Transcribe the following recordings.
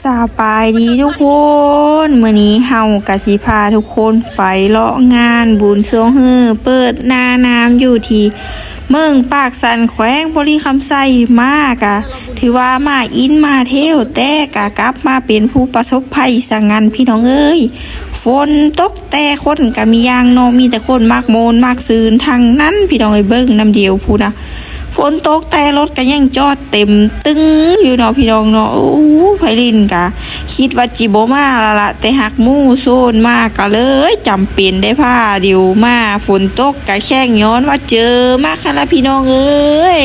ສະບາຍດີທຸກຄົນ, ມື້ນີ້ເຮົາກະຊິພາທຸກຄົນໄປເລາະງານບຸນຊ່ວງຮືເປີດໜ້ານ້ຳຢູ່ທີ່ເມືອງປາກຊັນ ແຂວງບໍລິຄຳໄຊ. ມາກະຖືວ່າມາອິນມາທ່ຽວ ແຕ່ກະກັບມາເປັນຜູ້ປະສົບໄພຊະງັ້ນພີ່ນ້ອງເອີຍ. ຝົນຕົກ ແຕ່ຄົນກະມີຢ່າງເນາະ, ມີແຕ່ຄົນມັກມ່ວນມັກຊື່ນທັງນັ້ນພີ່ນ້ອງເອີຍ. ເບິ່ງນຳດຽວພຸ້ນນະ, ຝົນຕົກແຕ່ລົດກະຍັງຈອດເຕັມຕຶງຢູ່ເນາະພີ່ນ້ອງເນາະ. ໂອ້ ໄພລິນກະຄິດວ່າຊິບໍ່ມາລະລະ, ແຕ່ຫາກໝູ່ໂຊນມາ ກະເລີຍຈຳເປັນໄດ້ພາດຽວມາ. ຝົນຕົກກະແຂ່ງຍ້ອນວ່າເຈີມັກຫັ້ນລະພີ່ນ້ອງເອີຍ.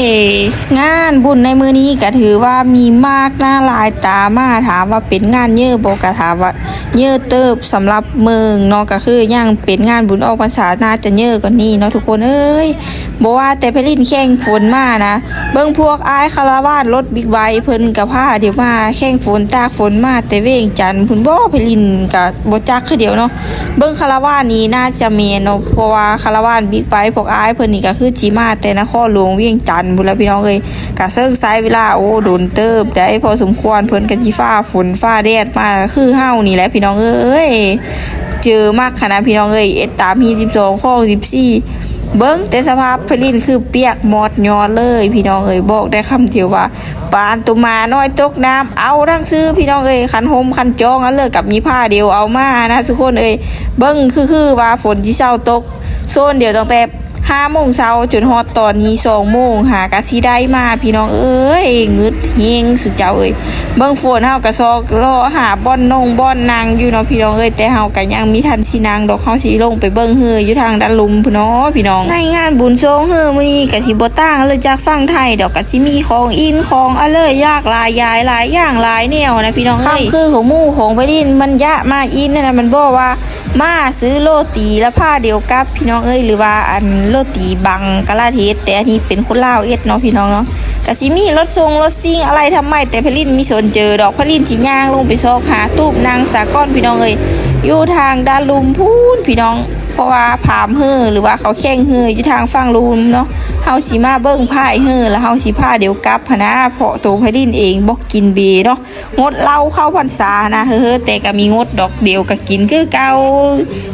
ງານບຸນໃນມື້ນີ້ກະຖືວ່າມີມາກໜ້າຫຼາຍຕາມາ, ຖາມວ່າເປັນງານເຍີະບໍ່ ກະຖາມວ່າ ເຍີະເຕີບສຳລັບເມືອງເນາະ, ກະຄືຍັງເປັນງານບຸນອອກພັນສາ ໜ້າຈະເຍີະກວ່ານີ້ເນາະທຸກຄົນເອີຍ. ບໍ່ວ່າແຕ່ໄພລິນແຂ່ງຝົນມານະ, ເບິ່ງພວກອ້າຍຄາລາວານລົດບິກໄບເພິ່ນກະພາດຽວມາແຂ່ງຝົນ ຕາກຝົນມາແຕ່ວຽງຈັນພຸ້ນບໍ, ໄພລິນກະບໍ່ຈັກຄືດຽວເນາະ. ເບິ່ງຄາລາວານນີ້ໜ້າຈະແມ່ນເນາະ, ເພາະວ່າຄາລາວານບິກໄບພວກອ້າຍເພິ່ນນີ້ກະຄືຊິມາແຕ່ນະຄອນຫຼວງວຽງຈັນພຸ້ນລະພີ່ນ້ອງເອີຍ. ກະເຊິ່ງໃຊ້ເວລາ ໂອ້ ດົນເຕີບໄດ໋ ພໍສົມຄວນ, ເພິ່ນກະຊິຝ່າຝົນຟ້າແດດມາຄືເຮົານີ້ແຫຼະພີ່ນ້ອງເອີຍ. ເຈີມັກຫັ້ນນະພີ່ນ້ອງເອີຍ, ເອັດຕາມຮີດສິບສອງ ຄອງສິບສີ່. ເບິ່ງແຕ່ສະພາບໄພລິນຄືປຽກມອດຍອດເລີຍພີ່ນ້ອງເອີຍ. ບອກໄດ້ຄຳດຽວວ່າ ປານໂຕໝານ້ອຍຕົກນ້ຳ ເອົາທັງຊື່ພີ່ນ້ອງເອີຍ. ຄັນຮົ່ມຄັນຈອງອັນເລີກກັບມີພາດຽວເອົາມານະທຸກຄົນເອີຍ. ເບິ່ງຄື ຄືວ່າຝົນຊິເຊົາຕົກ ໂຊນດຽວຕັ້ງແຕ່ ຫ້າໂມງເຊົ້າຈົນຮອດຕອນນີ້ ສອງໂມງ ຫາກະຊິໄດ້ມາພີ່ນ້ອງເອີຍ. ງຶດແຮງສຸເຈົ້າເອີຍ. ເບິ່ງຝົນເຮົາກະຊອກເລາະຫາບ່ອນນົງບ່ອນນັ່ງຢູ່ເນາະພີ່ນ້ອງເອີຍ, ແຕ່ເຮົາກະຍັງມີທັນຊິນັ່ງດອກ, ເຮົາຊິລົງໄປເບິ່ງຮືຢູ່ທາງດ້ານລຸ່ມພຸ້ນເນາະພີ່ນ້ອງ. ໃນງານບຸນຊ່ວງຮືມື້ນີ້ກະຊິບໍ່ຕ່າງເລີຍຈາກຝັ່ງໄທດອກ, ກະຊິມີຂອງກິນຂອງອະເລີຍຫຼາກຫຼາຍ ຫຼາຍຢ່າງຫຼາຍແນວນະພີ່ນ້ອງເອີຍ. ຄ່ຳຄືຂອງໝູ່ຂອງໄພລິນມັນຢາກມາອິນຫັ້ນນະ, ມັນບອກວ່າ ມາຊື້ໂລຕີລະພາດຽວກັບພີ່ນ້ອງເອີຍ, ຫຼືວ່າອັນໂລຕີບັງກະລາເທດ, ແຕ່ອັນນີ້ເປັນຄົນລາວເຮັດເນາະພີ່ນ້ອງເນາະ. ກະຊິມີລົດຊົງລົດຊິງອະໄລທຳໄມ, ແຕ່ໄພລິນມີສົນເຈີດອກ, ໄພລິນຊິຍ່າງລົງໄປຊອກຫາຕູບນັ່ງສາກ່ອນພີ່ນ້ອງເອີຍ. ຢູ່ທາງດ້ານລຸ່ມພຸ້ນພີ່ນ້ອງ, ເພາະວ່າພາມເຮືອ ຫຼືວ່າເຂົາແຂ່ງເຮືອຢູ່ທາງຝັ່ງລຸ່ມເນາະ. ເຮົາຊິມາເບິ່ງພາຍເຮືອ ລະເຮົາຊິພາດຽວກັບຫັ້ນນະ, ເພາະໂຕໄພລິນເອງບໍ່ກິນເບເນາະ. ງົດເຫຼົ້າເຂົ້າພັນສານະ ເຮີ ແຕ່ກະມີງົດດອກດຽວກະກິນຄືເກົ່າ.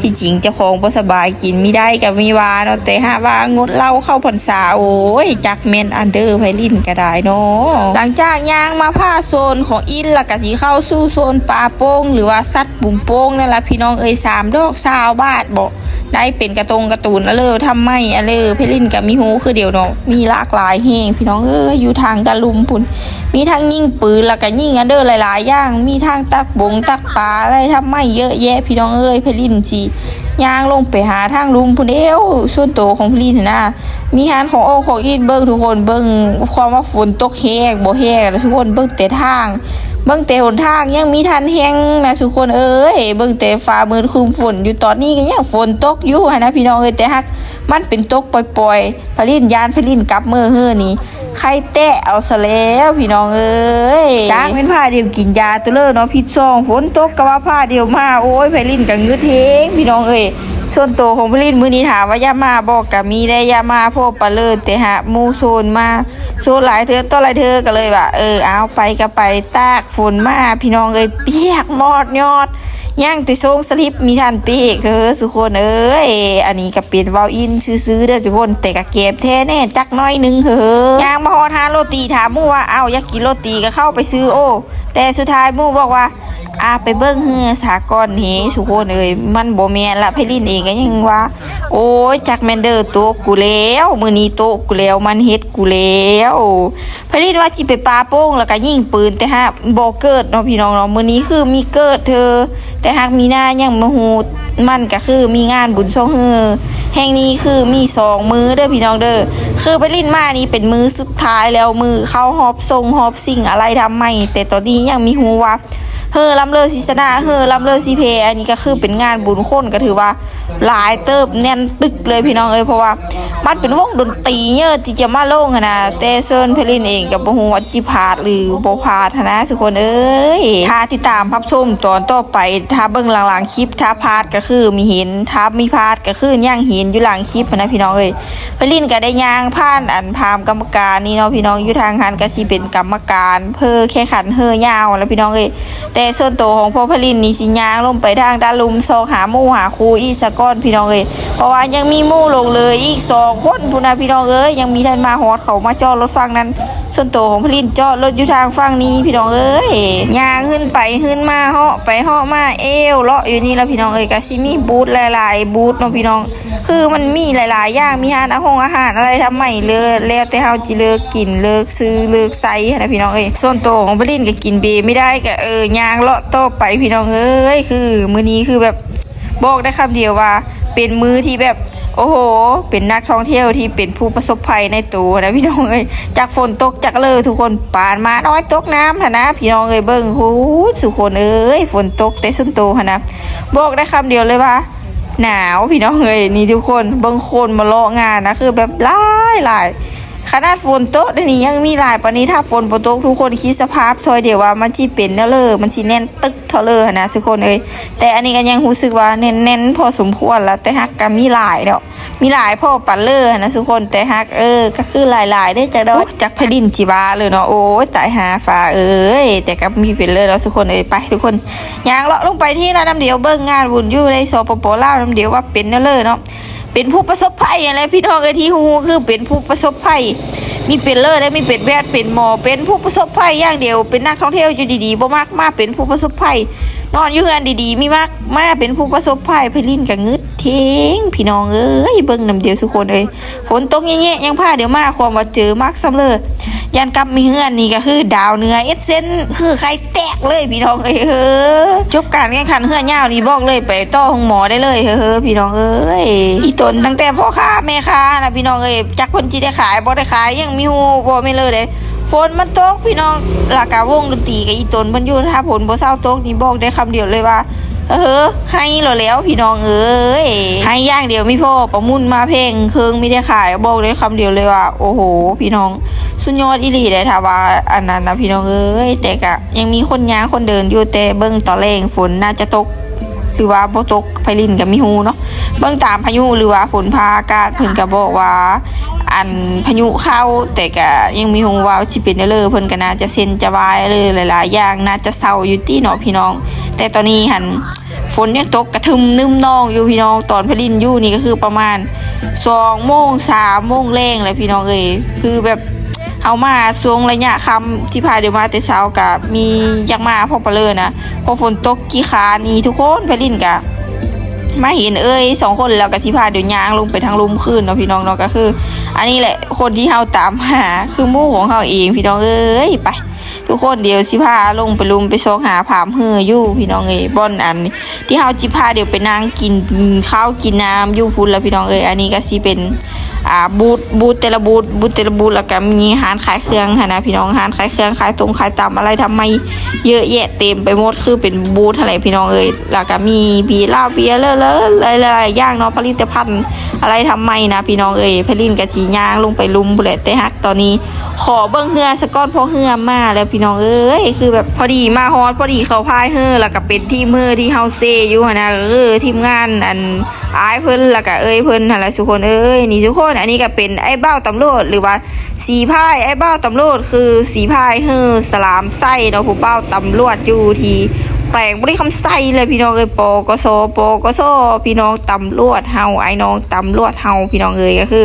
ທີ່ຈິງເຈົ້າຂອງບໍ່ສະບາຍກິນມີໄດ້ກະມີວ່າເນາະ, ແຕ່ຫາກວ່າງົດເຫຼົ້າເຂົ້າພັນສາ ໂອ້ຍ ຈັກແມ່ນອັນເດີ ໄພລິນກະໄດ້ເນາະ. ຫຼັງຈາກຍ່າງມາຜ່າໂຊນຂອງອິນ ລະກະຊິເຂົ້າສູ່ໂຊນປາໂປ່ງ ຫຼືວ່າສັດປຸມໂປ່ງນັ້ນລະພີ່ນ້ອງເອີຍ. ສາມດອກຊາວບາດເບາະ ໄດ້ເປັນກະຕົງກະຕູນອະເລີ ທຳໄມອະເລີ. ໄພລິນກະມີຮູ້ຄືດຽວເນາະ, ມີຫຼາກຫຼາຍແຮງພີ່ນ້ອງເອີຍ. ຢູ່ທາງດ້ານລຸ່ມພຸ້ນ ມີທັງຍິງປືນ ລະກະຍິງອັນເດີຫຼາຍໆຢ່າງ, ມີທັງຕັກບົງຕັກປາ ໄດ້ທຳໄມເຍອະແຍະພີ່ນ້ອງເອີຍ. ໄພລິນຊິຍ່າງລົງໄປຫາທາງລຸ່ມພຸ້ນເດ້ວ. ສ່ວນໂຕຂອງໄພລິນຫັ້ນນະ ມີຮ້ານຂອງໂອກຂອງອີດ. ເບິ່ງທຸກຄົນ ເບິ່ງຄວາມວ່າຝົນຕົກແຮງບໍ່ແຮງນະທຸກຄົນ. ເບິ່ງແຕ່ທາງ ເບິ່ງແຕ່ຫົນທາງຍັງມີທັນແຮງນະທຸກຄົນເອີຍ. ເບິ່ງແຕ່ຟ້າມືດຄຶ້ມຝົນຢູ່, ຕອນນີ້ກະຍັງຝົນຕົກຢູ່ຫັ້ນນະພີ່ນ້ອງເອີຍ. ແຕ່ຫາກມັນເປັນຕົກປ່ອຍໆ ໄພລິນຢ້ານໄພລິນກັບເມືອເຮືອນີ້ ໄຂ່ແຕະເອົາຊະແລ້ວພີ່ນ້ອງເອີຍ. ຈັກແມ່ນພາດຽວກິນຢາໂຕເລີເນາະ ພິດສອງ ຝົນຕົກກະວ່າພາດຽວມາ. ໂອ້ຍ ໄພລິນກະງຶດແຮງພີ່ນ້ອງເອີຍ. ສ່ວນໂຕຂອງໄພລິນມື້ນີ້ຖາມວ່າຢາກມາບໍ່ ກະມີແດ່ ຢາກມາພໍປະເລີ ແຕ່ຫາກໝູ່ໂຊນມາ ໂຊນຫຼາຍເທື່ອຕໍ່ຫຼາຍເທື່ອ ກະເລີຍວ່າ ເອີ ເອົາ ໄປກະໄປ. ຕາກຝົນມາພີ່ນ້ອງເອີຍ ປຽກມອດຍອດ. ຍັງແຕ່ສົ່ງສະລິບມີທັນເປກເດີທຸກຄົນເອີຍ. ອັນນີ້ກະເປັນເວົ້າອິນຊື່ໆເດີທຸກຄົນ ແຕ່ກະແກມແທ້ແນ່ຈັກໜ້ອຍໜຶ່ງເຮີ. ຍ່າງມາຮອດຮ້ານໂລຕີ ຖາມໝູ່ວ່າ ເອົ້າ ຢາກກິນໂລຕີກະເຂົ້າໄປຊື້ໂອ. ແຕ່ສຸດທ້າຍໝູ່ບອກວ່າ ອາ ໄປເບິ່ງເຮືອສາກ່ອນເຮທຸກຄົນເອີຍ. ມັນບໍ່ແມ່ນລະ ໄພລິນເອງກະຍັງວ່າ ໂອ້ຍ ຈັກແມ່ນເດີ ໂຕະກູແລ້ວ ມື້ນີ້ໂຕະກູແລ້ວ ມັນເຮັດກູແລ້ວ. ໄພລິນວ່າຊິໄປປາໂປ່ງ ລະກະຍິງປືນ ແຕ່ຫາກບໍ່ເກີດເນາະພີ່ນ້ອງເນາະ. ມື້ນີ້ຄືມີເກີດເທີ ແຕ່ຫາກມີໜ້າຍັງບໍ່ຮູ້. ມັນກະຄືມີງານບຸນຊ່ອງເຮືອແຫ່ງນີ້ ຄືມີສອງມື້ເດີພີ່ນ້ອງເດີ. ຄືໄພລິນມານີ້ເປັນມື້ສຸດທ້າຍແລ້ວ ມື້ເຂົ້າຮອບຊົງຮອບຊິງອາໄລທຳໄມ. ແຕ່ຕອນນີ້ຍັງມີຮູ້ວ່າເຮືອລຳເລີຊິຊະນະ ເຮືອລຳເລີຊິແພ້. ອັນນີ້ກະຄືເປັນງານບຸນ ຄົນກະຖືວ່າ ຫຼາຍເຕີບ ແໜ້ນຕຶກເລີຍພີ່ນ້ອງເອີຍ. ເພາະວ່າມັນເປັນວົງດົນຕີເຍີະທີ່ຈະມາລົງຫັ້ນນະ. ແຕ່ເຊີນໄພລິນເອງກະບໍ່ຮູ້ວ່າຊິພາດຫຼືບໍ່ພາດຫັ້ນນະທຸກຄົນເອີຍ. ຖ້າຕິດຕາມຮັບຊົມຕອນຕໍ່ໄປ ຖ້າເບິ່ງຫຼັງໆຄລິບ ຖ້າພາດກະຄືມີເຫັນ ຖ້າມີພາດກະຄືຍັງເຫັນຢູ່ຫຼັງຄລິບຫັ້ນນະພີ່ນ້ອງເອີຍ. ໄພລິນກະໄດ້ຍ່າງຜ່ານອັນພາມກຳມະການນີ້ເນາະພີ່ນ້ອງ. ຢູ່ທາງຫັ້ນກະຊິເປັນກຳມະການເພື່ອແຂ່ງຂັນເຮືອຍາວຫັ້ນລະພີ່ນ້ອງເອີຍ. ແ ແຕ່ສ່ວນໂຕຂອງພໍ່ໄພລິນນີ້ຊິຍ່າງລົງໄປທາງດ້ານລຸ່ມ ຊອກຫາໝູ່ຫາຄູ່ອີກສາກ່ອນພີ່ນ້ອງເອີຍ, ເພາະວ່າຍັງມີໝູ່ຫຼົງເຫຼືອອີກສອງຄົນພຸ້ນນະພີ່ນ້ອງເອີຍ, ຍັງມີທັນມາຮອດ ເຂົາມາຈອດລົດຝັ່ງນັ້ນ. ສ່ວນໂຕຂອງໄພລິນຈອດລົດຢູ່ທາງຝັ່ງນີ້ພີ່ນ້ອງເອີຍ. ຍ່າງຂຶ້ນໄປຂຶ້ນມາ ເຫາະໄປເຫາະມາ ແອວເລາະຢູ່ນີ້ລະພີ່ນ້ອງເອີຍ. ກະຊິມີບູດຫຼາຍໆບູດເນາະພີ່ນ້ອງ, ຄືມັນມີຫຼາຍໆຢ່າງ, ມີຮ້ານອາຫົງອາຫານອາໄລທຳໄມເລີຍ, ແລ້ວແຕ່ເຮົາຊິເລືອກກິນເລືອກຊື້ເລືອກໃຊ້ຫັ້ນນະພີ່ນ້ອງເອີຍ. ສ່ວນໂຕຂອງໄພລິນກະກິນເບບໍ່ໄດ້ ກະ ເອີ ຍ່າງເລາະຕໍ່ໄປພີ່ນ້ອງເອີຍ. ຄືມື້ນີ້ຄືແບບ ບອກໄດ້ຄຳດຽວວ່າເປັນມື້ທີ່ແບບ ໂອ້ໂຫ ເປັນນັກທ່ອງທ່ຽວທີ່ເປັນຜູ້ປະສົບໄພໃນໂຕນະພີ່ນ້ອງເອີຍ. ຈັກຝົນຕົກຈັກເລີ ທຸກຄົນ, ປານໝານ້ອຍຕົກນ້ຳຫັ້ນນະພີ່ນ້ອງເອີຍ. ເບິ່ງ ໂອ້ໂຫ ທຸກຄົນເອີຍ ຝົນຕົກແຕ່ສ່ວນໂຕຫັ້ນນະ, ບອກໄດ້ຄຳດຽວເລີຍວ່າໜາວພີ່ນ້ອງເອີຍ. ນີ້ທຸກຄົນ ເບິ່ງຄົນມາເລາະງານນະ ຄືແບບຫຼາຍໆ ຂະໜາດຝົນຕົກດຽວນີ້ຍັງມີຫຼາຍປານນີ້, ຖ້າຝົນບໍ່ຕົກ ທຸກຄົນຄິດສະພາບຊ່ອຍດຽວວ່າມັນຊິເປັນແນວເລີ ມັນຊິແໜ້ນຕຶກ ເທົ່າເລີຫັ້ນນະທຸກຄົນເອີຍ. ແຕ່ອັນນີ້ກໍຍັງຮູ້ສຶກວ່າແໜ້ນໆພໍສົມຄວນລະ, ແຕ່ຫາກກໍມີຫຼາຍເນາະ, ມີຫຼາຍພໍປານເລີຫັ້ນນະທຸກຄົນ. ແຕ່ຫາກ ເອີ ກໍຄືຫຼາຍໆເດ້ຈັກດອກ. ໂອ້ ຈັກໄພລິນຊິວ່າເລີເນາະ. ໂອ້ຍ ຕາຍຫາຟ້າເອີຍ, ແຕ່ກໍມີເປັນເລີເນາະທຸກຄົນເອີຍ. ໄປທຸກຄົນ ຍ່າງເລາະລົງໄປທີ່ລະນຳດຽວ, ເບິ່ງງານບຸນຢູ່ໃນ ສປປ ລາວ ນຳດຽວວ່າເປັນແນວເລີເນາະ. ເປັນຜູ້ປະສົບໄພຫັ້ນແຫຼະພີ່ນ້ອງເອີຍ, ທີ່ຮູ້ຄືເປັນຜູ້ປະສົບໄພ. ມີເປັນເລີໄດ້ ມີເປັນແພດ ເປັນໝໍ, ເປັນຜູ້ປະສົບໄພຢ່າງດຽວ. ເປັນນັກທ່ອງທ່ຽວຢູ່ດີໆ ບໍ່ມັກມາເປັນຜູ້ປະສົບໄພ, ນອນຢູ່ເຮືອນດີໆ ມີມັກມາເປັນຜູ້ປະສົບໄພ. ໄພລິນກໍງຶດແຮງພີ່ນ້ອງເອີຍ. ເບິ່ງນຳດຽວທຸກຄົນເອີຍ, ຝົນຕົກແຍະໆ ຍັງພາດຽວມາ ຄວາມວ່າເຈີມັກສ່ຳເລີ. ຢ້ານກັບມາເຮືອນນີ້ກໍຄືດາວເໜືອເອັດເຊັນ ຄືໄຂ່ແຕກເລີຍພີ່ນ້ອງເອີຍ. ເຮີ ຈົບການແຂ່ງຂັນເຮືອຍາວນີ້ ບອກເລີຍ ໄປຕໍ່ໂຮງໝໍໄດ້ເລີຍ ເຮີ ພີ່ນ້ອງເອີຍ. ອີຕົນຕັ້ງແຕ່ພໍ່ຄ້າແມ່ຄ້ານະພີ່ນ້ອງເອີຍ, ຈັກເພິ່ນຊິໄດ້ຂາຍບໍ່ໄດ້ຂາຍ ຍັງມີຮູ້ບໍ່ແມ່ນເລີເດ້. ຝົນມັນຕົກພີ່ນ້ອງ, ແລ້ວກະວົງດົນຕີກັບອີຕົນເພິ່ນຢູ່, ຖ້າຝົນບໍ່ເຊົາຕົກນີ້ ບອກໄດ້ຄຳດຽວເລີຍວ່າ ເຮີ ໄຫ້ໂລດແລ້ວພີ່ນ້ອງເອີຍ. ໄຫ້ຢ່າງດຽວ, ມີພໍປະມູນມາແພງເຄິ່ງ ມີແຕ່ຂາຍ. ບອກໄດ້ຄຳດຽວເລີຍວ່າ ໂອ້ໂຫ ພີ່ນ້ອງ ສຸດຍອດອີ່ຫຼີເດ້ ຖ້າວ່າອັນນັ້ນນະພີ່ນ້ອງເອີຍ. ແຕ່ກະຍັງມີຄົນຍ່າງຄົນເດີນຢູ່, ແຕ່ເບິ່ງຕອນແລງຝົນໜ້າຈະຕົກ ຫຼືວ່າບໍ່ຕົກ ໄພລິນກໍມີຮູ້ເນາະ. ເບິ່ງຕາມພາຍຸ ຫຼືວ່າຝົນຟ້າອາກາດ ເພິ່ນກໍບອກວ່າ ອັນ ພາຍຸເຂົ້າ, ແຕ່ກໍຍັງມີຮູ້ວ່າຊິເປັນແນວເລີ. ເພິ່ນກໍໜ້າຈະເຊັນຈະວາຍ ຫຼືຫຼາຍໆຢ່າງ ໜ້າຈະເຊົາຢູ່ຕິເນາະພີ່ນ້ອງ. ແຕ່ຕອນນີ້ຫັ້ນ ຝົນຍັງຕົກກະທຶ່ມນຶ້ມນອງຢູ່ພີ່ນ້ອງ. ຕອນໄພລິນຢູ່ນີ້ກໍຄືປະມານສອງໂມງ ສາມໂມງແລງແຫຼະພີ່ນ້ອງເອີຍ. ຄືແບບ ເຮົາມາຊ່ວງໄລຍະຄ່ຳທີ່ຜ່ານມາແຕ່ເຊົ້າ ກະມີຢາກມາພໍປະເລີນະ, ເພາະຝົນຕົກຂີ້ຄ້ານນີ້ທຸກຄົນ. ໄພລິນກະມາເຫັນເອື້ອຍສອງຄົນແລ້ວ ກະຊິພາດຽວຍ່າງລົງໄປທາງລຸ່ມຄືນເນາະພີ່ນ້ອງເນາະ. ກະຄືອັນນີ້ແຫຼະ ຄົນທີ່ເຮົາຕາມຫາ ຄືໝູ່ຂອງເຮົາເອງພີ່ນ້ອງເອີຍ. ໄປ ທຸກຄົນ ດຽວຊິພາລົງໄປລຸ່ມໄປຊອກຫາຟາມເຮີຢູ່ພີ່ນ້ອງເອີຍ. ບ່ອນອັນ ທີ່ເຮົາຊິພາດຽວໄປນັ່ງກິນເຂົ້າກິນນ້ຳຢູ່ພຸ້ນລະພີ່ນ້ອງເອີຍ. ອັນນີ້ກໍຊິເປັນ ອ່າ ບູດ ບູດແຕ່ລະບູດ ບູດແຕ່ລະບູດ ແລ້ວກໍມີຮ້ານຂາຍເຄື່ອງຫັ້ນນະພີ່ນ້ອງ, ຮ້ານຂາຍເຄື່ອງ ຂາຍຕົງຂາຍຕຳ ອາໄລທຳໄມ ເຍອະແຍະເຕັມໄປໝົດ ຄືເປັນບູດຫັ້ນແຫຼະພີ່ນ້ອງເອີຍ. ແລ້ວກໍມີເບຍ ເຫຼົ້າ ເບຍ ເລີ ເລີ ຫຼາຍໆຢ່າງເນາະ, ຜະລິດຕະພັນ ອາໄລທຳໄມນະພີ່ນ້ອງເອີຍ. ໄພລິນກໍຊິຍ່າງລົງໄປລຸ່ມພຸ້ນແຫຼະ, ແຕ່ຫາກຕອນນີ້ຂໍເບິ່ງເຮືອສາກ່ອນ ເພາະເຮືອມາແລ້ວພີ່ນ້ອງເອີຍ. ຄືແບບພໍດີມາຮອດ ພໍດີເຂົ້າພາຍເຮືອ ແລ້ວກໍເປັນທີມເຮືອທີ່ເຮົາເຊຢູ່ຫັ້ນນະ, ກໍຄືທີມງານອັນອ້າຍເພິ່ນ ແລ້ວກໍເອື້ອຍເພິ່ນຫັ້ນແຫຼະທຸກຄົນເອີຍ. ນີ້ທຸກຄົນ ອັນນີ້ກໍເປັນອ້າຍບ່າວຕຳຫຼວດ ຫຼືວ່າສີພາຍ ອ້າຍບ່າວຕຳຫຼວດ ຄືສີພາຍເຮືອສະຫຼາມໄຊເນາະ, ຜູ້ບ່າວຕຳຫຼວດຢູ່ທີ່ແຂວງບໍລິຄຳໄຊແຫຼະພີ່ນ້ອງເອີຍ. ປກສ ປກສ ພີ່ນ້ອງ ຕຳຫຼວດເຮົາ ອ້າຍນ້ອງຕຳຫຼວດເຮົາພີ່ນ້ອງເອີຍ. ກໍຄື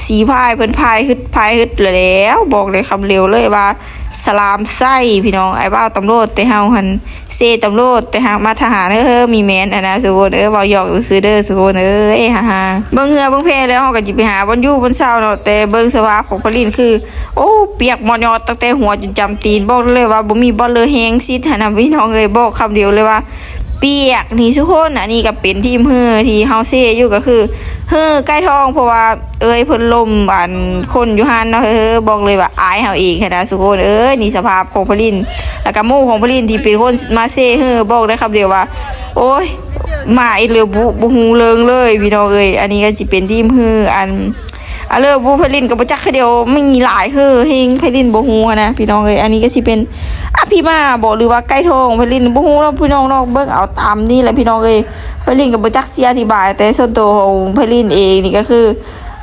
ສີພາຍເພິ່ນພາຍຮຶດ ພາຍຮຶດແລ້ວ ບອກໄດ້ຄຳດຽວເລີຍວ່າ ສະຫຼາມໄຊພີ່ນ້ອງ. ອ້າຍບ່າວຕຳຫຼວດ ແຕ່ເຮົາຫັ້ນເຊຕຳຫຼວດ ແຕ່ຫາກມາທະຫານເດີ. ມີແມ່ນອັນນະທຸກຄົນເອີຍ, ເວົ້າຫຍອກຊື່ໆເດີທຸກຄົນເອີຍ ຮາໆ. ເບິ່ງເຮືອເບິ່ງແພແລ້ວ ເຮົາກໍຊິໄປຫາບ່ອນຢູ່ບ່ອນເຊົາເນາະ, ແຕ່ເບິ່ງສະພາບຂອງໄພລິນຄື ໂອ້ ປຽກໝົດຍອດ ຕັ້ງແຕ່ຫົວຈົນຈຳຕີນ. ບອກໄດ້ເລີຍວ່າບໍ່ມີບ່ອນເລີແຮງຊິດຫັ້ນນະພີ່ນ້ອງເອີຍ, ບອກຄຳດຽວເລີຍວ່າ ປຽກນີ້ທຸກຄົນ. ອັນນີ້ກໍເປັນທີມເຮືອທີ່ເຮົາເຊຢູ່ ກໍຄືເຮືອໄກ່ທອງ ເພາະວ່າເອື້ອຍເພິ່ນລົມອັນຄົນຢູ່ຫັ້ນເນາະ. ເຮີ ບອກເລີຍວ່າອ້າຍເຮົາເອງຫັ້ນນະທຸກຄົນເອີຍ. ນີ້ສະພາບຂອງໄພລິນ ແລ້ວກໍໝູ່ຂອງໄພລິນທີ່ເປັນຄົນມາເຊເຮືອ, ບອກໄດ້ຄຳດຽວວ່າ ໂອ້ຍ ມາອີກແລ້ວ ບໍ່ ບໍ່ຮູ້ເລື່ອງເລີຍພີ່ນ້ອງເອີຍ. ອັນນີ້ກໍຊິເປັນທີມເຮືອອັນ ອາ ເລີ ບຸ ໄພລິນກໍບໍ່ຈັກຄືດຽວ, ມີຫຼາຍເຮີແຮງ ໄພລິນບໍ່ຮູ້ຫັ້ນນະພີ່ນ້ອງເອີຍ. ອັນນີ້ກໍຊິເປັນອະພິມາບໍ ຫຼືວ່າໄກ່ທອງ ໄພລິນບໍ່ຮູ້ເນາະພີ່ນ້ອງເນາະ, ເບິ່ງເອົາຕາມນີ້ແຫຼະພີ່ນ້ອງເອີຍ. ໄພລິນກໍບໍ່ຈັກຊິອະທິບາຍ, ແຕ່ສ່ວນຕົວຂອງໄພລິນເອງນີ້ກໍຄື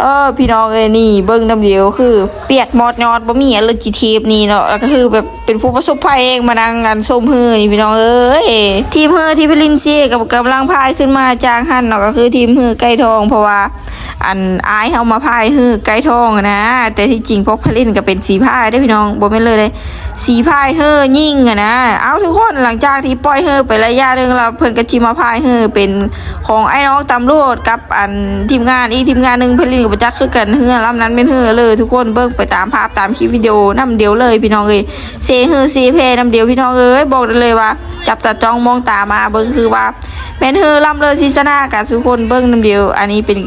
ເອີ ພີ່ນ້ອງເອີຍ ນີ້ເບິ່ງນຳດຽວ ຄືປຽກໝອດຍອດ ບໍ່ມີອັນເລີຍ ຈີເທບນີ້ເນາະ ແລ້ວກໍຄືແບບເປັນຜູ້ປະສົບໄພເອງ ມານັ່ງອັນຊົມເຮືອນີ້ ພີ່ນ້ອງເອີຍ. ທີມເຮືອທີ່ພະລິນເຊກໍກຳລັງພາຍຂຶ້ນມາຈາກຫັ້ນເນາະ ກໍຄືທີມເຮືອໄກ່ທອງ ເພາະວ່າອັນອ້າຍເຮົາມາພາຍເຮືອໄກ່ທອງນະ ແຕ່ທີ່ຈິງພວກພະລິນກໍເປັນສີພາຍເດ້ ພີ່ນ້ອງ ບໍ່ແມ່ນເລີຍເດ້ ສີພາຍເຮືອຍິງຫັ້ນນະ. ເອົາ ທຸກຄົນ ຫຼັງຈາກທີ່ປ່ອຍເຮືອໄປໄລຍະໜຶ່ງແລ້ວ ເພິ່ນກໍຊິມາພາຍເຮືອເປັນ ຂອງອ້າຍນ້ອງຕຳຫຼວດກັບອັນທີມງານອີກທີມງານໜຶ່ງ ພະລິນກໍບໍ່ຈັກຄືກັນ ເຮືອລຳນັ້ນແມ່ນເຮືອເລີຍ. ທຸກຄົນເບິ່ງໄປຕາມພາບຕາມຄລິບວິດີໂອນຳດຽວເລີຍ ພີ່ນ້ອງເອີຍ ເຊເຮືອເຊແພນຳດຽວ ພີ່ນ້ອງເອີຍ. ບອກໄດ້ເລີຍວ່າຈັບຕາຈ້ອງມອງຕາມາເບິ່ງ ຄືວ່າແມ່ນເຮືອລຳເລີຍຊິຊະນະກັນ ທຸກຄົນເບິ່ງນຳດຽວ. ອັນນີ້ເປັນ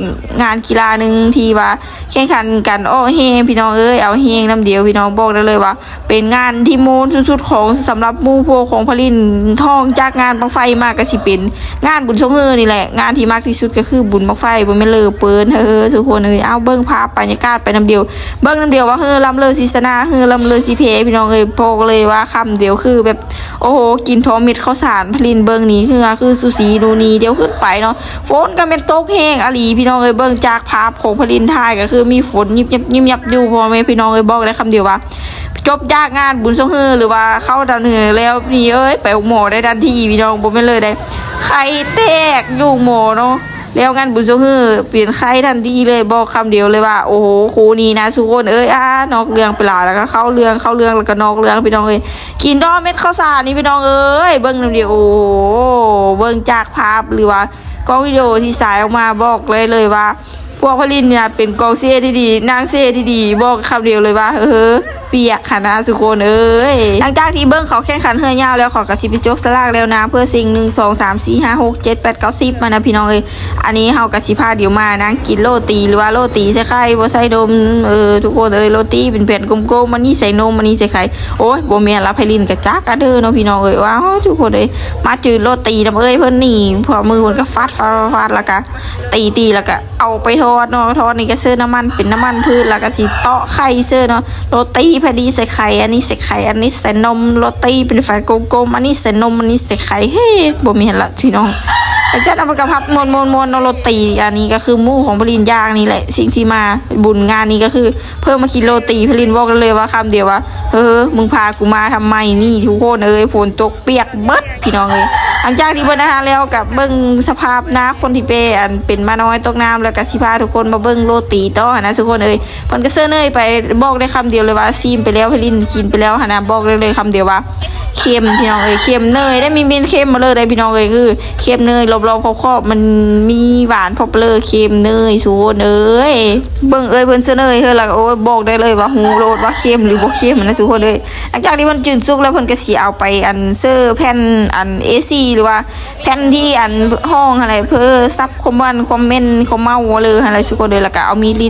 ງານກິລາໜຶ່ງທີ່ວ່າແຂ່ງຂັນກັນອອກແຮງ ພີ່ນ້ອງເອີຍ ເອົາແຮງນຳດຽວ ພີ່ນ້ອງ. ບອກໄດ້ເລີຍວ່າ ເປັນງານທີ່ມ່ວນສຸດໆຂອງ ສຳລັບໝູ່ພວກຂອງພະລິນ ທ່ອງຈາກງານບັ້ງໄຟມາກໍຊິເປັນງານບຸນຊ່ອງເຮີນີ້ແຫຼະ. ງານທີ່ມັກທີ່ສຸດກໍຄືບຸນບັ້ງໄຟ ບໍ່ແມ່ນເລີເປີນ ເຮີ ທຸກຄົນເອີຍ. ເອົາ ເບິ່ງພາບບັນຍາກາດໄປນຳດຽວ ເບິ່ງນຳດຽວວ່າເຮືອລຳເລີຊິຊະນະ ເຮືອລຳເລີຊິແພ້ ພີ່ນ້ອງເອີຍ. ບອກເລີຍວ່າຄຳດຽວຄືແບບ ໂອ້ໂຫ ກິນທົ່ວເມັດເຂົ້າສານ ພະລິນເບິ່ງນີ້ ເຮືອຄືສູສີນູນນີ້ ດຽວຂຶ້ນໄປເນາະ. ຝົນກໍແມ່ນຕົກແຮງອີ່ຫຼີ ພີ່ນ້ອງເອີຍ. ເບິ່ງຈາກພາບຂອງພະລິນຖ່າຍ ກໍຄືມີຝົນຍິບໆໆຢູ່ ພໍ່ແມ່ພີ່ນ້ອງເອີຍ. ບອກໄດ້ຄຳດຽວວ່າ ຈົບຈາກງານບຸນຊ່ອງເຮີ ຫຼືວ່າເຂົ້າດາວເໜືອແລ້ວນີ້ເອີຍ ໄປໂຮງໝໍໄດ້ທັນທີ ພີ່ນ້ອງ ບໍ່ແມ່ນເລີຍໄດ໋ ໄຂ້ແຕກຢູ່ໂຮງໝໍເນາະ. ແລ້ວງານບຸນຊ່ອງເຮີເປັນໄຂ້ທັນທີເລີຍ. ບອກຄຳດຽວເລີຍວ່າ ໂອ້ໂຫ ຄູ່ນີ້ນະ ທຸກຄົນເອີຍ ອາ ນອກເລື່ອງໄປຫຼາຍ ແລ້ວກໍເຂົ້າເລື່ອງ ເຂົ້າເລື່ອງ ແລ້ວກໍນອກເລື່ອງ ພີ່ນ້ອງເອີຍ. ກິນຕໍ່ເມັດເຂົ້າສານນີ້ ພີ່ນ້ອງເອີຍ ເບິ່ງນຳດຽວ ໂອ້ໂຫ ເບິ່ງຈາກພາບ ຫຼືວ່າກ້ອງວິດີໂອທີ່ສາຍອອກມາ ບອກໄດ້ເລີຍວ່າ ພວກພະລິນນີ້ນະເປັນກອງເຊຍທີ່ດີ ນາງເຊຍທີ່ດີ ບອກຄຳດຽວເລີຍວ່າ ເຮີ ປຽກຫັ້ນນະ ທຸກຄົນເອີຍ. ຫຼັງຈາກທີ່ເບິ່ງເຂົາແຂ່ງຂັນເຮືອຍາວແລ້ວ ເຂົາກໍຊິໄປຈົກສະຫຼາກແລ້ວນະ ເພື່ອຊິງ ໜຶ່ງ ສອງ ສາມ ສີ່ ຫ້າ ຫົກ ເຈັດ ແປດ ເກົ້າ ສິບ ຫັ້ນນະ ພີ່ນ້ອງເອີຍ. ອັນນີ້ເຮົາກໍຊິພາດຽວມານັ່ງກິນໂລຕີ ຫຼືວ່າໂລຕີໃສ່ໄຂ່ ບໍ່ໃສ່ນົມ ເອີ ທຸກຄົນເອີຍ. ໂລຕີເປັນແຜ່ນກົມໆ ອັນນີ້ໃສ່ນົມ ອັນນີ້ໃສ່ໄຂ່. ໂອ້ຍ ບໍ່ແມ່ນລະ ພະລິນກໍຈັກອັນເດີເນາະ ພີ່ນ້ອງເອີຍ. ວ້າວ ທຸກຄົນເອີຍ ມາຈືນໂລຕີນຳເອີຍເພິ່ນນີ້ ເພາະມືເພິ່ນກໍຟາດໆໆ ແລ້ວກໍ ຕີໆ ແລ້ວກໍເອົາໄປທອດເນາະ. ທອດນີ້ກໍເຊີນ້ຳມັນ ເປັນນ້ຳມັນພືດ ແລ້ວກໍຊິເຕາະໄຂ່ເຊີເນາະ. ໂລຕີ ພະດີໃສ່ໄຂ່ ອັນນີ້ໃສ່ໄຂ່ ອັນນີ້ໃສ່ນົມ. ໂລຕີເປັນແຜ່ນກົມໆ ອັນນີ້ໃສ່ນົມ ອັນນີ້ໃສ່ໄຂ່. ເຮ ບໍ່ແມ່ນລະພີ່ນ້ອງ. ແລ້ວຈາກນັ້ນມັນກໍພັບມ້ວນໆໆເນາະ ໂລຕີ. ອັນນີ້ກໍຄືໝູ່ຂອງພະລິນຢ່າງນີ້ແຫຼະ ສິ່ງທີ່ມາບຸນງານນີ້ກໍຄື ເພິ່ນມາກິນໂລຕີ ພະລິນບອກໄດ້ເລີຍວ່າຄຳດຽວວ່າ ເຮີ ມຶງພາກູມາທຳໄມນີ້ ທຸກຄົນເອີຍ. ຝົນຕົກປຽກເບິດ ພີ່ນ້ອງເອີຍ. ຫຼັງຈາກທີ່ເພິ່ນອາຫານແລ້ວ ກໍເບິ່ງສະພາບໜ້າຄົນທີ່ເປ ອັນເປັນໝານ້ອຍຕົກນ້ຳ ແລ້ວກໍຊິພາທຸກຄົນມາເບິ່ງໂລຕີຕໍ່ຫັ້ນນະ ທຸກຄົນເອີຍ. ເພິ່ນກໍເຊີເນີຍໄປ ບອກໄດ້ຄຳດຽວເລີຍວ່າ ຊີມໄປແລ້ວ ພະລິນກິນໄປແລ້ວຫັ້ນນະ ບອກໄດ້ເລີຍຄຳດຽວວ່າ ເຄັມ ພີ່ນ້ອງເອີຍ ເຄັມເນີຍໄດ້ ມີເມັນເຄັມມາເລີຍໄດ໋ ພີ່ນ້ອງເອີຍ. ຄືເຄັມເນີຍ ລອບໆຂອບໆ ມັນມີຫວານພໍປະເລີ ເຄັມເນີຍ ທຸກຄົນເອີຍ. ເບິ່ງເອີຍ ເພິ່ນເຊີເນີຍເຮີ ແລ້ວກໍ ໂອ້ຍ ບອກໄດ້ເລີຍວ່າ ຮູ້ໂລດວ່າເຄັມຫຼືບໍ່ເຄັມນະ ທຸກຄົນເອີຍ. ຫຼັງຈາກທີ່ເພິ່ນຈືນສຸກແລ້ວ ເພິ່ນກໍຊິເອົາໄປອັນເຊີແຜ່ນອັນ ເອສີ່ ຫຼືວ່າແຜ່ນທີ່ອັນຮອງຫັ້ນແຫຼະ ເພື່ອຊັບຄວາມຫວານ ຄວາມເໝັນ ຄວາມເມົາເລີຫັ້ນແຫຼະ ທຸກຄົນເອີຍ. ແລ້ວກໍເອົາມີດລ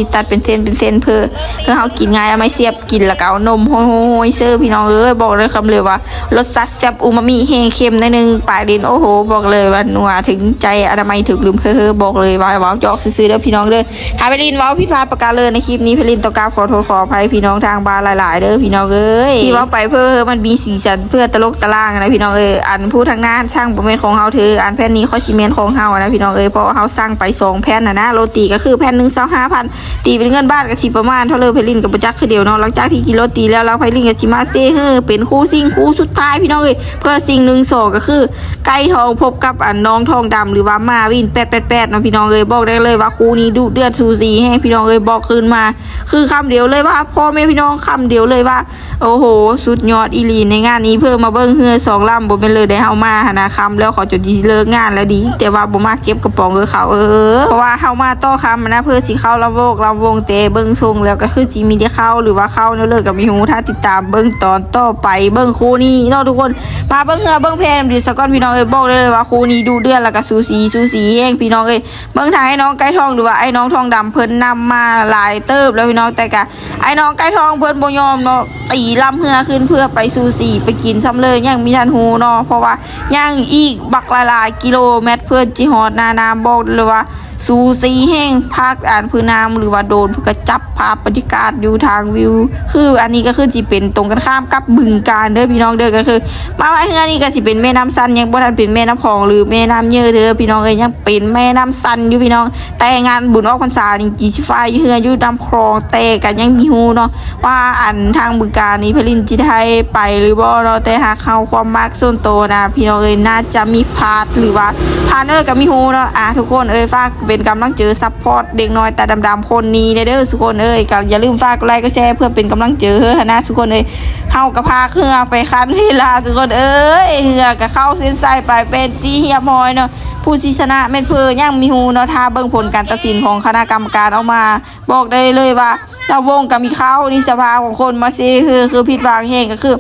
ີດໆໆ ຕັດເປັນເສັ້ນເປັນເສັ້ນ ເພື່ອ ເພື່ອເຮົາກິນງ່າຍ ເອົາໄມ້ສຽບ ກິນແລ້ວກໍເອົານົມໂຮຍໆເຊີ ພີ່ນ້ອງເອີຍ. ບອກໄດ້ຄຳເລີຍວ່າ ລົດຊາດແຊບອູມາມິແຮງ ເຄັມໜ້ອຍໜຶ່ງ ປາຍເດັ່ນ ໂອ້ໂຫ ບອກເລີຍວ່ານົວ ເຖິງໃຈ ອະນາໄມຖືກລືມ ເຮີໆ ບອກເລີຍວ່າເວົ້າຈອກຊື່ໆເດີ ພີ່ນ້ອງເດີ. ຖ້າໄພລິນເວົ້າຜິດພາດປະການເລີຍໃນຄລິບນີ້ ໄພລິນຕ້ອງກາບຂໍໂທດຂໍອະໄພພີ່ນ້ອງທາງບ້ານຫຼາຍໆເດີ ພີ່ນ້ອງເອີຍ. ທີ່ເວົ້າໄປເພື່ອໃຫ້ມັນມີສີສັນ ເພື່ອຕະຫຼົກຕະຫຼາງນະ ພີ່ນ້ອງເອີຍ. ອັນຜູ້ທາງໜ້າທາງຊ່າງບໍ່ແມ່ນຂອງເຮົາເທື່ອ ອັນແຜ່ນນີ້ຄ່ອຍຊິແມ່ນຂອງເຮົານະ ພີ່ນ້ອງເອີຍ ເພາະວ່າເຮົາສັ່ງໄປສອງແຜ່ນຫັ້ນນະ. ໂລຕີກໍຄືແຜ່ນໜຶ່ງ ຊາວຫ້າພັນ ຕີເປັນເງິນບາດກໍຊິປະມານເທົ່າເລີຍ ໄພລິນກໍບໍ່ຈັກຄືດຽວເນາະ. ຫຼັງຈາກທີ່ກິນໂລຕີແລ້ວ ແລ້ວໄພລິນກໍຊິມາເຊເຮີເປັນຄູ່ຊິງຄູ່ສຸດທ້າຍ ພີ່ນ້ອງເອີຍ ເພື່ອຊິງໜຶ່ງສອງ ກໍຄືໄກ່ທອງພົບກັບອັນນ້ອງທອງດຳ ຫຼືວ່າມາວິນແປດແປດແປດເນາະ ພີ່ນ້ອງເອີຍ. ບອກໄດ້ເລີຍວ່າຄູ່ນີ້ດຸເດືອດສູສີແຮງ ພີ່ນ້ອງເອີຍ. ບອກຄືນມາຄືຄຳດຽວເລີຍວ່າ ພໍ່ແມ່ພີ່ນ້ອງ ຄຳດຽວເລີຍວ່າ ໂອ້ໂຫ ສຸດຍອດອີ່ຫຼີ. ໃນງານນີ້ເພິ່ນມາເບິ່ງເຮືອສອງລຳ ບໍ່ແມ່ນເລີຍໄດ໋ ເຮົາມາຫັ້ນນະ ຄ່ຳແລ້ວເຂົາຈະຊິເລີກງານແລ້ວເດ ແຕ່ວ່າບໍ່ມາເກັບກະປ໋ອງເອີເຂົາ ເອີ ເພາະວ່າເຮົາມາຕໍ່ຄ່ຳຫັ້ນນະ ເພື່ອຊິເຂົ້າລຳວົງ ລຳວົງ ແຕ່ເບິ່ງຊົງແລ້ວກໍຄືຊິມີແຕ່ເຂົ້າ ຫຼືວ່າເຂົ້າແນວເລີກກໍບໍ່ຮູ້ ຖ້າຕິດຕາມເບິ່ງຕອນຕໍ່ໄປ. ເບິ່ງຄູ່ນີ້ເນາະທຸກຄົນ ມາເບິ່ງເຮືອເບິ່ງແພນຳດຽວສາກ່ອນ ພີ່ນ້ອງເອີຍ. ບອກໄດ້ເລີຍວ່າຄູ່ນີ້ດຸເດືອດ ແລ້ວກໍສູສີ ສູສີແຮງ ພີ່ນ້ອງເອີຍ. ເບິ່ງທາງອ້າຍນ້ອງໄກ່ທອງ ຫຼືວ່າອ້າຍນ້ອງທອງດຳ ເພິ່ນນຳມາຫຼາຍເຕີບແລ້ວ ພີ່ນ້ອງ ແຕ່ກະ ອ້າຍນ້ອງໄກ່ທອງເພິ່ນບໍ່ຍອມເນາະ ຕີລຳເຮືອຂຶ້ນເພື່ອໄປສູສີ ໄປກິນຊ້ຳເລີຍ ຍັງມີທັນຮູ້ເນາະ ເພາະວ່າຍັງອີກບັກຫຼາຍໆກິໂລແມັດເພື່ອຊິຮອດໜ້ານ້ຳ. ບອກໄດ້ເລີຍວ່າ ສູສີແຮງ ພາກອັນພື້ນນ້ຳ ຫຼືວ່າໂດຣນ ເພິ່ນກໍຈັບພາບບັນຍາກາດຢູ່ທາງວິວ. ຄືອັນນີ້ກໍຄືຊິເປັນຕົງກັນຂ້າມກັບບຶງການເດີພີ່ນ້ອງເດີ. ກໍຄືມາວ່າເຮືອນີ້ກໍຊິເປັນແມ່ນ້ຳຊັນ ຍັງບໍ່ທັນເປັນແມ່ນ້ຳຂອງ ຫຼືແມ່ນ້ຳເຍີເດີພີ່ນ້ອງເອີຍ ຍັງເປັນແມ່ນ້ຳຊັນຢູ່ພີ່ນ້ອງ. ແຕ່ງານບຸນອອກພັນສານີ້ ຈີຊິຟາຍເຮືອຢູ່ນ້ຳຄອງ ແຕ່ກໍຍັງມີຮູ້ເນາະ ວ່າອັນທາງບຶງການນີ້ ໄພລິນຊິໄດ້ໄປຫຼືບໍ່ເນາະ. ແຕ່ຫາກເຮົາຄວາມມັກສ່ວນໂຕນະ ພີ່ນ້ອງເອີຍ ໜ້າຈະມີພາດ ຫຼືວ່າພາດນັ້ນກໍມີຮູ້ເນາະ. ອ່າ ທຸກຄົນເອີຍ ຝາກເປັນກຳລັງໃຈ ຊັບພອດເດັກນ້ອຍຕາດຳໆຄົນນີ້ແດ່ເດີທຸກຄົນເອີຍ. ກໍຢ່າລືມຝາກກົດໄລກົດແຊ ເພື່ອເປັນກຳລັງໃຈເຮີຫັ້ນນະທຸກຄົນເອີຍ. ເຮົາກໍພາເຮືອໄປຄັນເວລາທຸກຄົນເອີຍ. ເຮືອກໍເຂົ້າເສັ້ນໄຊໄປເປັນທີ່ຮຽບຮ້ອຍເນາະ. ຜູ້ທີ່ຊະນະແມ່ນເພິ່ນ ຍັງມີຮູ້ເນາະ. ຖ້າເບິ່ງຜົນການຕັດສິນຂອງຄະນະກຳມະການອອກມາ ບອກໄດ້ເລີຍວ່າ ລຳວົງກໍມີເຂົ້າ ນີ້ສະພາບຂອງຄົນມາເຊເຮີ ຄືຜິດຫວັງແຮງ. ກໍຄື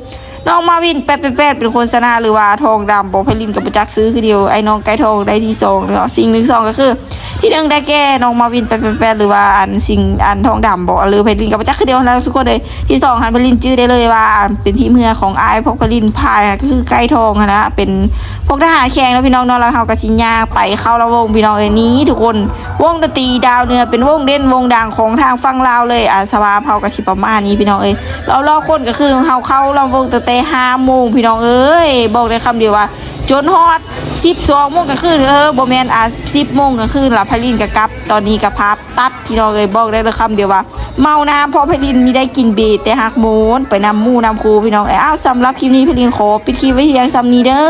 ນ້ອງມາວິນ ແປດແປດແປດ ເປັນຄົນຊະນະ ຫຼືວ່າທອງດຳບໍ ໄພລິນກໍບໍ່ຈັກຊື່ຄືດຽວ. ໄອ້ນ້ອງໄກ່ທອງໄດ້ທີ່ສອງເນາະ. ສິ່ງໜຶ່ງສອງກໍຄື ທີ່ໜຶ່ງໄດ້ແກ່ນ້ອງມາວິນ ແປດແປດແປດ ຫຼືວ່າອັນສິ່ງ ອັນທອງດຳບໍ ຫຼືໄພລິນກໍບໍ່ຈັກຄືດຽວຫັ້ນແຫຼະທຸກຄົນເອີຍ. ທີ່ສອງຫັ້ນ ໄພລິນຈື່ໄດ້ເລີຍວ່າເປັນທີມເຮືອຂອງອ້າຍພວກໄພລິນພາຍ ກໍຄືໄກ່ທອງຫັ້ນນະ ເປັນພວກທະຫານແຂງເນາະພີ່ນ້ອງເນາະ. ແລ້ວເຮົາກໍຊິຍ່າງໄປເຂົ້າລຳວົງພີ່ນ້ອງເອີຍ. ນີ້ທຸກຄົນ ວົງດົນຕີດາວເໜືອ ເປັນວົງເດັ່ນວົງດັງຂອງທາງຝັ່ງລາວເລີຍ. ອ່າ ສະພາບເຮົາກໍຊິປະມານນີ້ພີ່ນ້ອງເອີຍ. ລອບໆຄົນກໍຄືເຮົາເຂົ້າລຳວົງຕັ້ງແຕ່ຫ້າໂມງພີ່ນ້ອງເອີຍ. ບອກໄດ້ຄຳດຽວວ່າ ຈົນຮອດສິບສອງໂມງກາງຄືນ ເອີ ບໍ່ແມ່ນ ອ່າ ສິບໂມງກາງຄືນລະ ໄພລິນກໍກັບ. ຕອນນີ້ກໍພາບຕັດພີ່ນ້ອງເອີຍ. ບອກໄດ້ເລີຍຄຳດຽວວ່າ ເມົານ້ຳ ເພາະໄພລິນມີໄດ້ກິນເບຍ ແຕ່ຫາກໂມນໄປນຳໝູ່ນຳຄູ່ພີ່ນ້ອງເອີຍ. ອ້າວ ສຳລັບຄລິບນີ້ ໄພລິນຂໍປິດຄລິບໄວ້ພຽງສ່ຳນີ້ເດີ.